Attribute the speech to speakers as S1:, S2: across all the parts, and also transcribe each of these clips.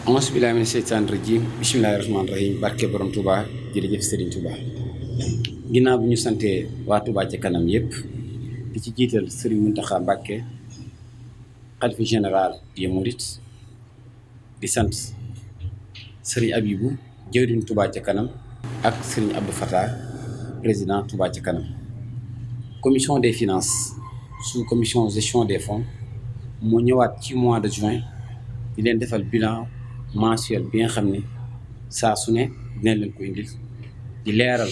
S1: auzu billaahi mina seytaani rajiim bismillaahi rahmaani rahiim barke borom Touba jërëjëf Serigne Touba. ginnaaw bi ñu santee waa Touba ca kanam yépp di ci jiital Serigne Mountakha Mbacké xalifa général des mourides di sant Serigne Abibou jëwriñ Touba ca kanam ak Serigne Abdou Fatah président Touba ca kanam. commission des finances sous commission gestion des fonds moo ñëwaat ci mois de juin di leen defal bilan mensuel bi nga xam ne saa su ne dinañ leen ko indil di leeral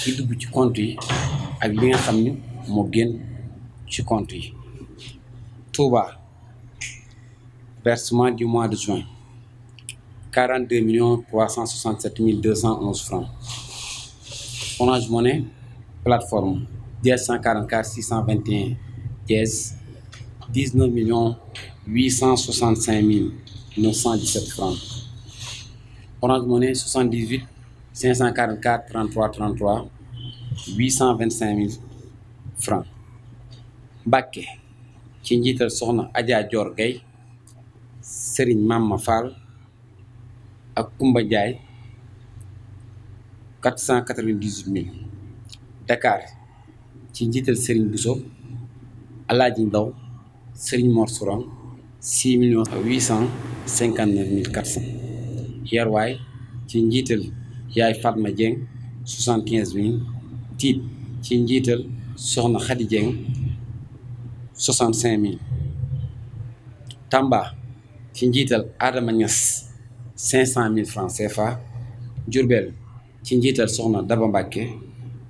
S1: li dugg ci compte yi ak li nga xam ne moo génn ci compte yi. Touba versement du mois de juin 42 367 211 francs. Orange Money plateforme dièse 144 621 dièse 19 865 917 francs. Orange Money 78 544 33 33 825 000 francs. Mbacké ci njiital soxna Adja Dior Gueye Serigne Mama Fall ak Koumba Ndiaye 498 000. Dakar ci njiital Serigne Bousso Alaaji Ndaw Serigne Mor Sourang 6 859 400. Yerwaay ci njiital Yaay Fatma Dieng 75 000. Tiit ci njiital Soxna Khady Dieng 65 000. Tamba ci njiital Adama Niass 500 000 francs CFA. Diourbel ci njiital Soxna Daba Mbacké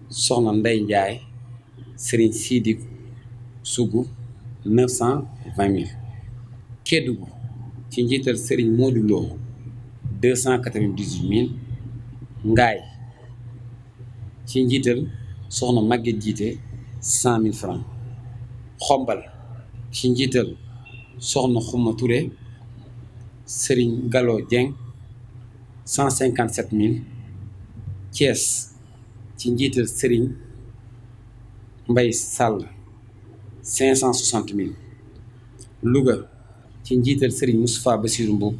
S1: Soxna Ndey Ndiaye Serigne Sidi Sougou 920 000. Kédougou ci njiital Serigne Modou Lo 298 000. Ngaay ci njiital Soxna Maguette Djité 100 000 francs. Xombal ci njiital Soxna Xuma Touré Serigne Gallo Dieng 157 000. Thiès ci njiital Serigne Mbaye Sall 560 000. Louga ci njiital Serigne Moustapha Bassirou Mboub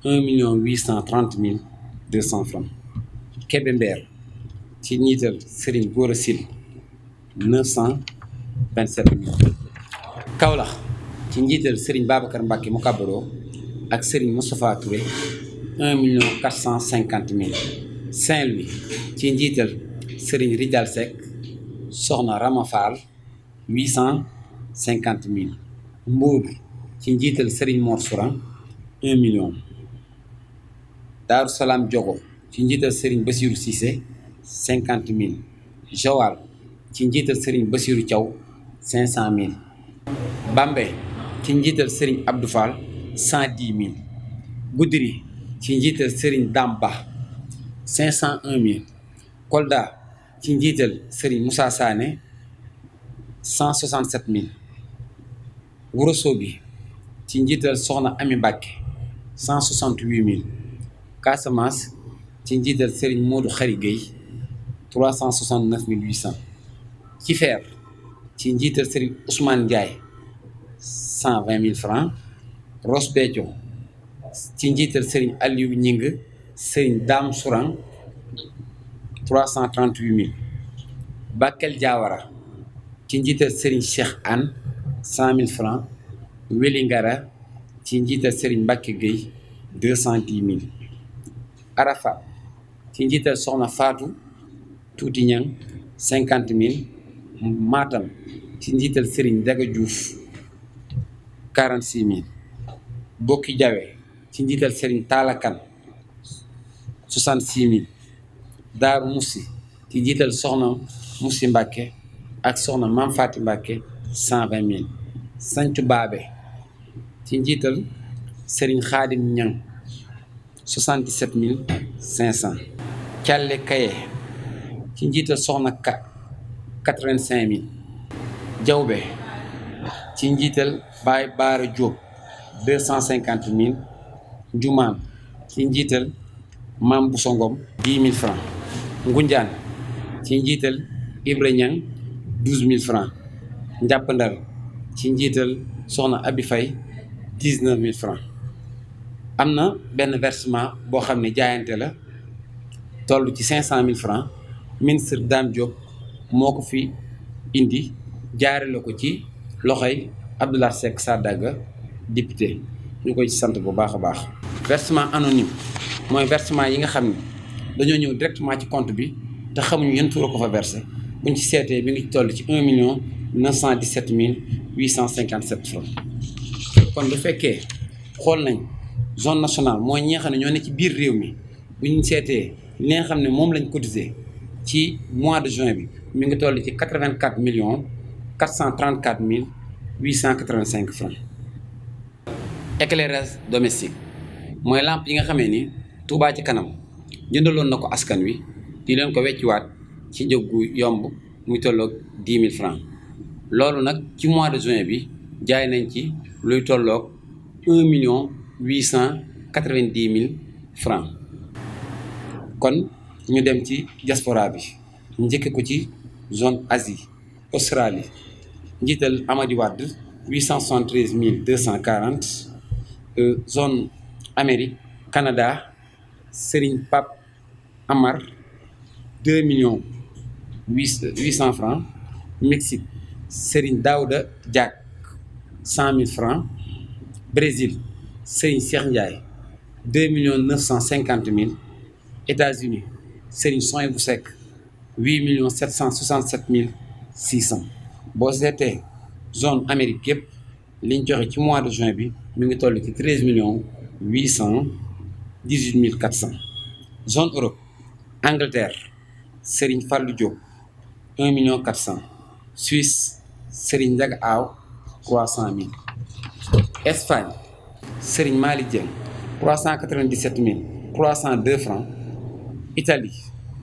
S1: 1 830 200 francs. Kébémer ci njiital Serigne Gora Sil 927 000. Kaolack ci njiital Serigne Babacar Mbacké Moukabaro ak Serigne Moustapha Touré 1 450 000. Saint-Louis ci njiital Serigne Ridal Seck Soxna Rama Fall 850 000. Mbour ci njiital Serigne Mor Sourang 1 million. Daaru Salaam Diogo ci njiital Serigne Bassirou Cissé 50 000. Joal ci njiital Serigne Bassirou Thiaw 500 000. Bambey ci njiital Serigne Abdou Fall 110 000. Goudiri ci njiital Serigne Damba 501 000. Kolda ci njiital Serigne Moussa Sané 167 000. Ourossogui ci njiital Soxna Ami Mbacké 168 000. Casamance ci njiital Serigne Modou Khary Gueye 369 800. Kifeer ci njiital Serigne Ousmane Ndiaye 120 000 francs. Ross Béthio ci njiital Serigne Aliou Gningue Serigne Dame Sourang 338 000. Bakel Diawara ci njiital Serigne Cheikh Anne 100 000 francs. Wélingara ci njiital Serigne Mbacké Gueye 210 000. Arafat ci njiital Soxna Fatou Touti Niang 50 000. Matam ci njiital Serigne Daga Diouf 46 000. Bokki Jawe ci njiital Serigne Talla Kane 66 000. Daaru Moussi ci njiital Soxna Moussi Mbacké ak Soxna Mam Fati Mbacké 120 000. Santhiou Babé ci njiital Serigne Khadim Niang 77 500. Thialé Kaye ci njiital Soxna Ka 85 000. Diawbe ci njiital Baye Bara Diop 250 000. Ndioumane ci njiital Mam Bousso Ngom 10 000 francs. Ngoundiane ci njiital Ibra Niang 12 000 francs. Ndiapandal ci njiital Soxna Abi Faye 19 000 francs. am na benn versement boo xam ne jaayante la toll ci 500 000 francs ministre Dame Diop moo ko fi indi jaare la ko ci loxoy Abdoulaye Seck Sadaga député ñu koy ci sant bu baax a baax. versement anonyme mooy versement yi nga xam ne dañoo ñëw directement ci compte bi te xamuñu yan tuura ko fa versé buñ ci seetee bi ngi ci toll ci 1 917 857 francs. kon bu fekkee xool nañ zone nationale mooy ñi nga xam ne ñoo ne ci biir réew mi bu ñu seetee li nga xam ne moom lañ cotisé ci mois de juin bi mi ngi toll ci 84 434 885 francs. éclairage domestique mooy lampe yi nga xamee ni Touba ci kanam jëndaloon na ko askan wi di leen ko wecciwaat ci njëg gu yomb muy tolloog 10 000 francs. loolu nag ci mois de juin bi jaay nañ ci luy tolloog 1 890 000 francs. kon ñu dem ci diaspora bi njëkke ko ci zone Asie Australie njiital Amady Wade 873 240. zone Amérique Canada Serigne Pape Amar 2 800 francs. Mexique Serigne Daouda Diak 100 000 francs. Brésil Serigne Cheikh Ndiaye 2 950 000. États-Unis Serigne Sohaibou Seck 8 767 600. boo seetee zone Amérique yëpp liñ joxe ci mois de juin bi mi ngi toll ci 13 818 400. zone Europe Angleterre Serigne Fallou Diop 1 400 000. Suisse Serigne Ndiaga Aw 300 000. Espagne Serigne Mali Dieng 397 302 francs. Italie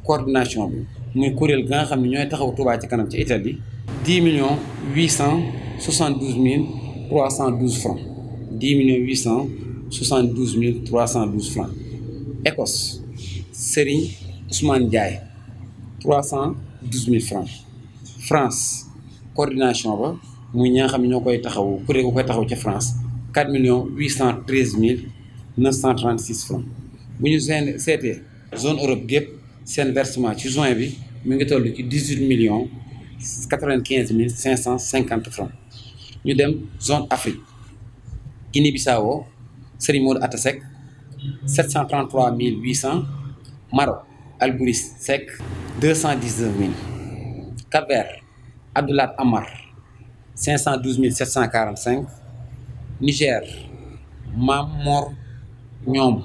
S1: coordination bi muy kuréel ga nga xam ne ñooy taxaw Touba ci kanam ci Italie 10 872 312 francs. 10 872 312 francs. Écosse Serigne Ousmane Ndiaye 312 000 francs. France coordination ba muy ñi nga xam ne ñoo koy taxaw kuréel gu koy taxaw ci France 4 813 936 francs. bu ñu seetee zone Europe gépp seen versement ci juin bi mi ngi toll ci 18 95 550 francs. ñu dem zone Afrique Guinée-Bissau Serigne Modou Atta Seck 733 800. Maroc Albouri Seck 219 000. Cap-Vert Abdoulaye Amar 512 745. Niger Mam Mor ñoom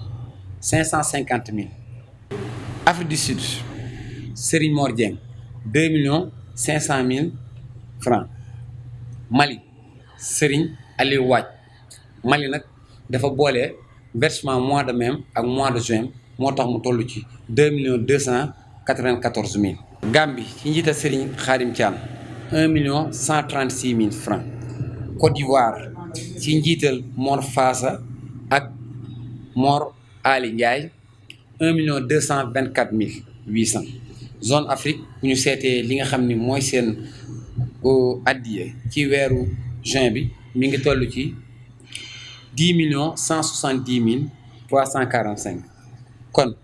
S1: 550 000. Afrique du Sud Serigne Mor Dieng 2 500 000 francs. Mali Serigne Aliou Waaj Mali nag dafa boole versement mois de mai ak mois de juin moo tax mu toll ci 2 294 000. Gambie ci njiital Serigne Khadim Thiam 1 136 000 francs. Côte d'Ivoire ci njiital Mor Fassa ak Mor Ali Ndiaye 1 224 800. zone Afrique bu ñu seetee li nga xam ni mooy seen addiye ci weeru juin bi mi ngi toll ci 10 170 345. kon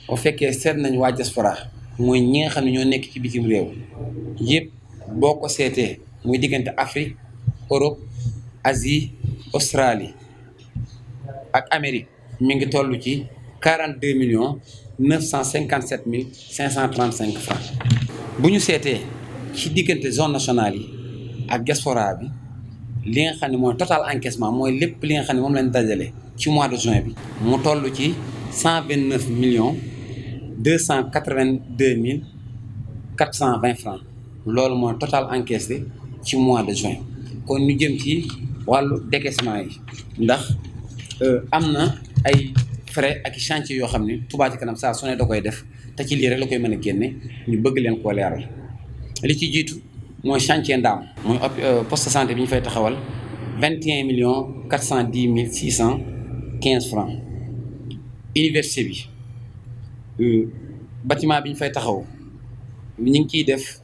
S1: bu fekkee seet nañ waa diaspora mooy ñi nga xam ne ñoo nekk ci bitim réew yëpp boo ko seetee muy diggante Afrique Europe Asie Australie ak Amérique mi ngi toll ci 42 957 535 francs. bu ñu seetee ci diggante zone nationale yi ak diaspora bi li nga xam ne mooy total encaissement mooy lépp li nga xam ne moom lañ dajale ci mois de juin bi mu toll ci 129 282 420 francs. loolu mooy total encaissé ci mois de juin. kon ñu jëm ci wàllu décaissement yi ndax am na ay frais ak chantier yoo xam ne Touba ci kanam saa su ne da koy def te ci lii rek la koy mën a génne ñu bëgg leen koo leeral. li ci jiitu mooy chantier Ndaam mooy poste de santé bi ñu fay taxawal 21 410 615 francs. université bi bâtiment bi ñu fay taxaw ñu ngi ciy def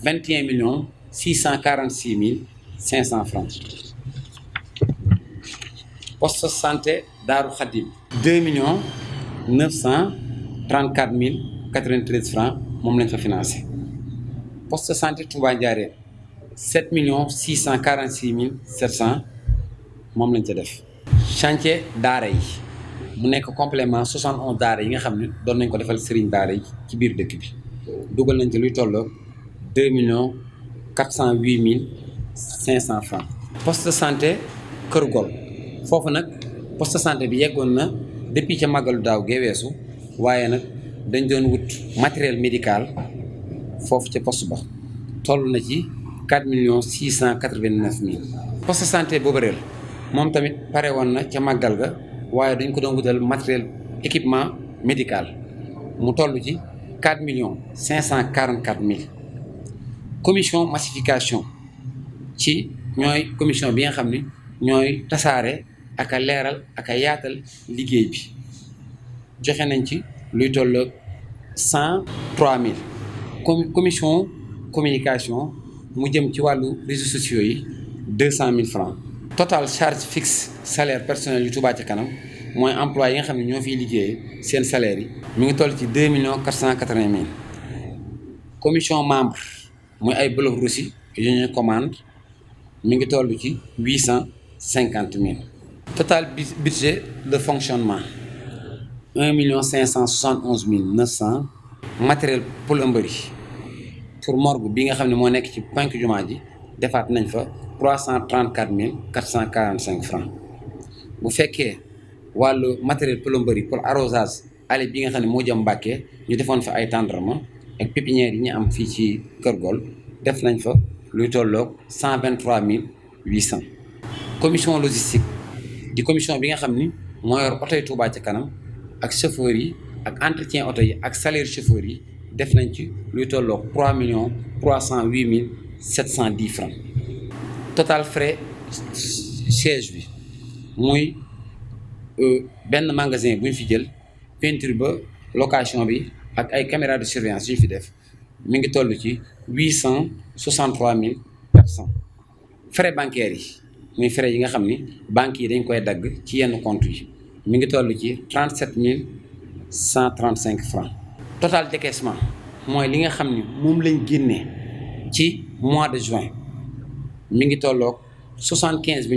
S1: 21 646 500 francs. poste de santé Daaru Xadim 2 934 francs moom lañ fa financé. poste de santé Touba Ndiarène 7 646 700 moom lañ ca def. chantier daara yi mu nekk complément 71 daara yi nga xam ne doon nañ ko defal sëriñ daara yi ci biir dëkk bi dugal nañ ci luy tolloog 2 408 500 francs. poste de santé Kër Gol foofu nag poste de santé bi yeggoon na depuis ca màggalu daaw gee weesu waaye nag dañ doon wut matériel médical foofu ca poste ba toll na ci 4 689 000. poste de santé Boberel moom tamit pare woon na ca màggal ga waaye dañ ko doon wutal matériel équipement médical mu toll ci 4 544 000. commission massification ci ñooy commission bi nga xam ne ñooy tasaare ak a leeral ak a yaatal liggéey bi joxe nañ ci luy tolloog 103 000. commission communication mu jëm ci wàllu réseaux sociaux yi 200 000 francs. total charge fixe salaire personnel yu Touba ca kanam mooy emploi yi nga xam ne ñoo fiy liggéeyee seen salaire yi mi ngi toll ci 2 480 000. commission membre mooy ay bloc reçu yu ñu commande mi ngi toll ci 850 000. total budget de fonctionnement 1 571 900. matériel plomberie pour morgue bi nga xam ne moo nekk ci penku jumaa ji defaat nañ fa 334 445 francs. bu fekkee wàllu matériel plomberie pour arrosage allée bi nga xam ne moo jëm Mbàkke ñu defoon fa ay tendrement ak pépinière yi ñu am fii ci Kër Gol def nañ fa luy tolloog 123 800. commission logistique di commission bi nga xam ni moo yor oto yi Touba ca kanam ak chauffeurs yi ak entretien oto yi ak salaire chauffeurs yi def nañ ci luy tolloog 3 308 710 francs. total frais siège bi muy benn magasin bu ñu fi jël peinture ba location bi ak ay caméra de surveillance yu ñu fi def mi ngi toll ci 863 400. frais bancaires yi muy frais yi nga xam ni banques yi dañ koy dagg ci yenn compte yi mi ngi toll ci 37 135 francs. total décaissement mooy li nga xam ni moom lañ génnee ci mois de juin mi ngi tolloog 75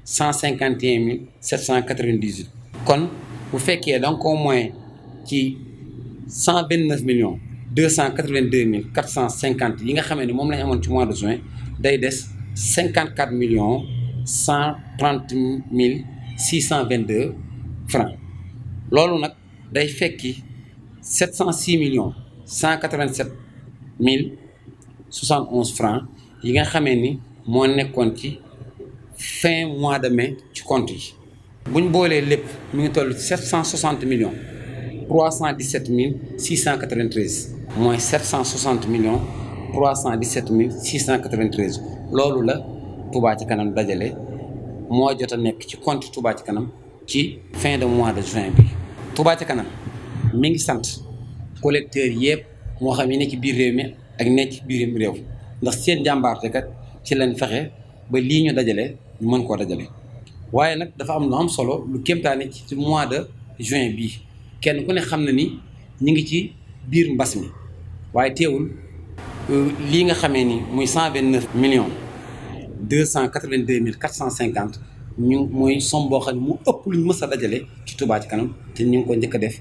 S1: 151 798. kon bu fekkee da nga ko moyen ci 129 282 450 yi nga xamee ne moom lañ amoon ci mois de juin day des 54 130 622 francs. loolu nag day fekki 706 187 071 francs yi nga xamee ni moo nekkoon ci fin mois de mai ci compte yi. buñ boolee lépp mi ngi toll 760 317 693 mooy 760 317 693 loolu la Touba ca kanam dajale moo jot a nekk ci compte Touba ca kanam ci fin de mois de juin bi. Touba ca kanam mi ngi sant collecteurs yëpp moo xam ne nekk ci biir réew mi ak nekk ci biir réew ndax seen jàmbaarte kat ci lañ fexe ba lii ñu dajale ñu mën koo dajale. waaye nag dafa am lu am solo lu kéemtaane ci mois de juin bii kenn ku ne xam na ni ñu ngi ci biir mbas mi waaye teewul lii nga xamee ni muy 129 282 450 ñu mooy somme boo xam ne mu ëpp luñ mës a dajale ci Touba ci kanam te ñu ngi ko njëkk a def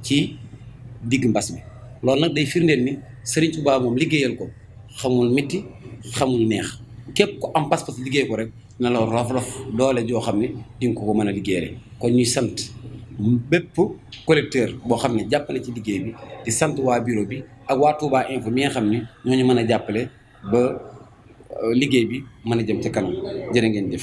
S1: ci digg mbas mi. loolu nag day firndeel ni Serigne Touba moom liggéeyal ko xamul métti xamul neex képp ku am pas-pas liggéey ko rek na la rof doole joo xam ne di nga ko mën a liggéeyale. kon ñuy sant bépp collecteur boo xam ne jàppale ci liggéey bi di sant waa bureau bi ak waa Touba Info mi nga xam ne ñooñu mën a jàppale ba liggéey bi mën a jëm ca kanam jërë ngeen jëf.